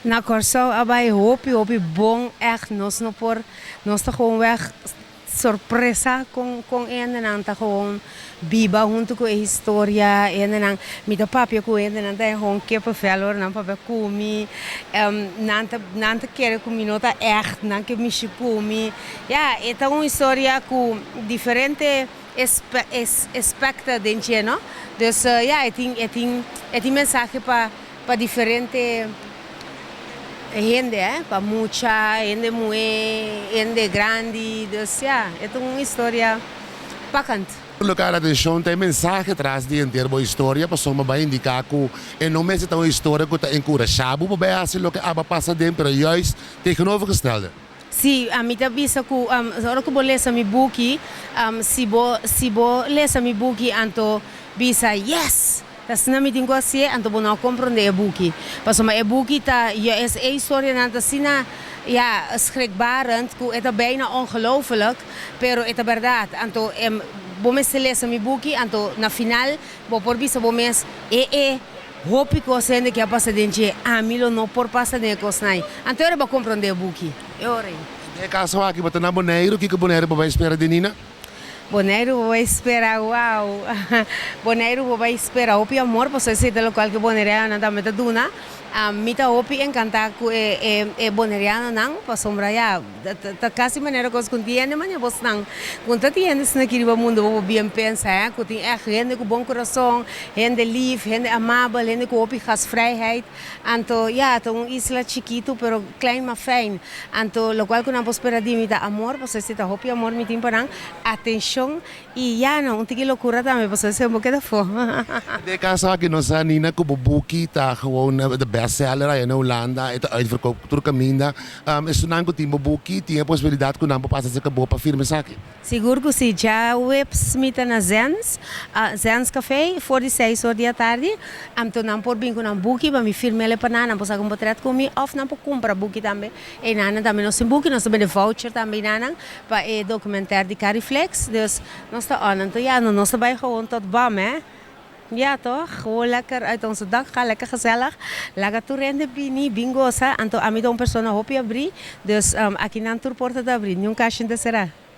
Na Kòrsou a bai hopi hopi bon, echt nos no por, nos ta gewoon weg sorpresa kon e hendenan ta gewoon biba huntu ku e historia. E hendenan, mi ta papia ku e hendenan, ta gewoon kippenvel ora nan papia ku mi. Nan ta kere ku mi no ta echt, nan ke mishi ku mi. Ja, e ta un historia ku diferente aspecto den dje, no? Dus ja, e tin mensahe pa diferente hende, eh? Pa mucha, hende muhé, hende grandi. Dus ja, e ta un historia pakkend. Loke a atenshon ta e mensahe tras di henter bo historia, pasobra bai indiká ku e no mester ta un historia ku ta enkurashá bo pa hasi loke abo a pasa aden, pero juist tegenovergestelde. Si, ami ta bisa ku ora ku bo lesa mi buki, si bo lesa mi buki anto bisa "Yes! Asina mi tin ku hasi", anto bo no komprondé e buki. Pasobra e buki ta, ja, e historia nan ta asina, ja, schrikbarend, ku e ta bijna ongelooflijk, pero e ta berdat. Anto bo mester lesa mi buki, anto na final bo por bisa bo mes e hopi kos hende ku a pasa den dje, ami lo no por pasa den e kosnan ei. Anto ora bo komprondé e buki. E ora ei. Den kaso aki, bo ta na Boneiru, kiko Boneiru por spera di Nina? Boneiru bo bai spera, wow. Boneiru bo bai spera hopi amor, pasobra esei ta lokual ku bonerianonan tambe ta duna. Mi ta hopi enkantá ku e bonerianonan, pasobra ja, ta kasi manera kos ku hende manera bosnan. Ku ta tin hende asina aki riba mundu, bo bien pensa, eh, ku tin echt hende ku bon kurason, hende lief, hende amabel, hende ku hopi gastvrijheid. Anto, ja, ta un isla chikitu, pero klein maar fijn. Anto, lokual ku nan por spera di mi ta amor, pasobra esei ta hopi amor mi tin pa nan, atenshon i ja, no, un tiki lokura tambe, pasobra esei bo keda afó. Den kaso aki nos sa, Nina, ku bo buki ta gewoon de bestseller ei na Hulanda, e ta uitverkoop tur kaminda. Esnan ku tin bo buki, tin e posibilidat ku nan por pasa serka bo pa firma esaki? Sigur ku si. Djaweps mi ta na Zens, Zens Café, for di 6 or di atardi. Anto nan por bin ku nan buki pa mi firm'é pa nan, nan por saka un portret ku mi, òf nan por kumpra buki tambe. E nan tambe nos tin buki, nos ta bende voucher tambe nan pa e documentaire di Cariflex. Dus nos ta on. Anto ja, nos ta bai gewoon tot bam, hè. Ja, toch? Gewoon lekker uit onze dak gaan, lekker gezellig. Laga tur hende bini, bin gosa. Anto ami ta un persona hopi habrí. Dus aki nan tur porta ta habrí, niun kashi no ta será.